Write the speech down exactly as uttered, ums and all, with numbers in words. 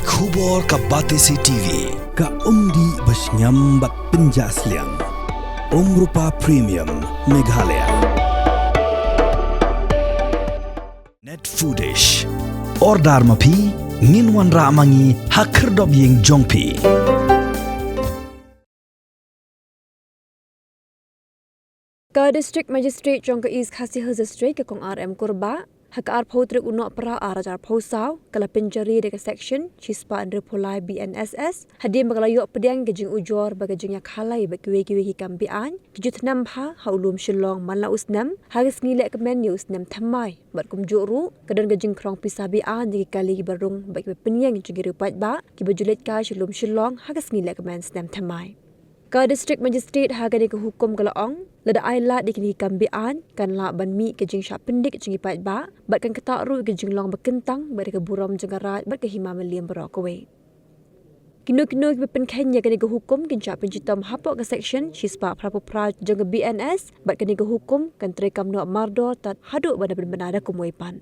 Khubor ka Batesi T V, ka umdih ba shngiam bad pynjah sliang. Umrupa Premium, Meghalaya. Net Foodish. Order ma phi, ngin wanrah ma ngi ha khyrdop ïing jong phi. Ka District Magistrate jong ka East Khasi Hills District, ka Kong R M Kurbah, ha ka arphew tarik u Nohprah ar hajar arphew saw, ka la pynjari da ka Section shispah hynriewphew lai B N S S, hadien ba ka la ïoh pdiang ka jingujor bad ka jingïakhalai bad kiwei kiwei ki kam be-aiñ, ki ju thnam bha ha u lum Shillong man la u snem, ha ka sngi lehkmen ïa u snem thymmai, bad kumjuh ruh, ka don ka jingkhrong pisa be-aiñ ïa ki kali kiba rung bad kiba pynïeng jong ki riew paidbah, kiba ju leit kai sha lum Shillong ha ka sngi lehkmen snem thymmai. Ka District Magistrate ha kane ka hukum ka la ong, lada ai lad ïa kine ki kam be-aiñ, kan lah ban mih ka jingshah pyndik jong ki paidbah, bad kan ktah ruh ïa ka jinglong ba kyntang, bad ïa ka burom jong ka raid, bad ka hima mylliem baroh kawei. Kino kino kiba pynkheiñ ïa kane ka hukum kin shah pynshitom hapoh ka Section shispah phraphew phra jong ka B N S, bad kane ka hukum kan treikam noh mardor tad haduh ban da pynbna da kumwei pat.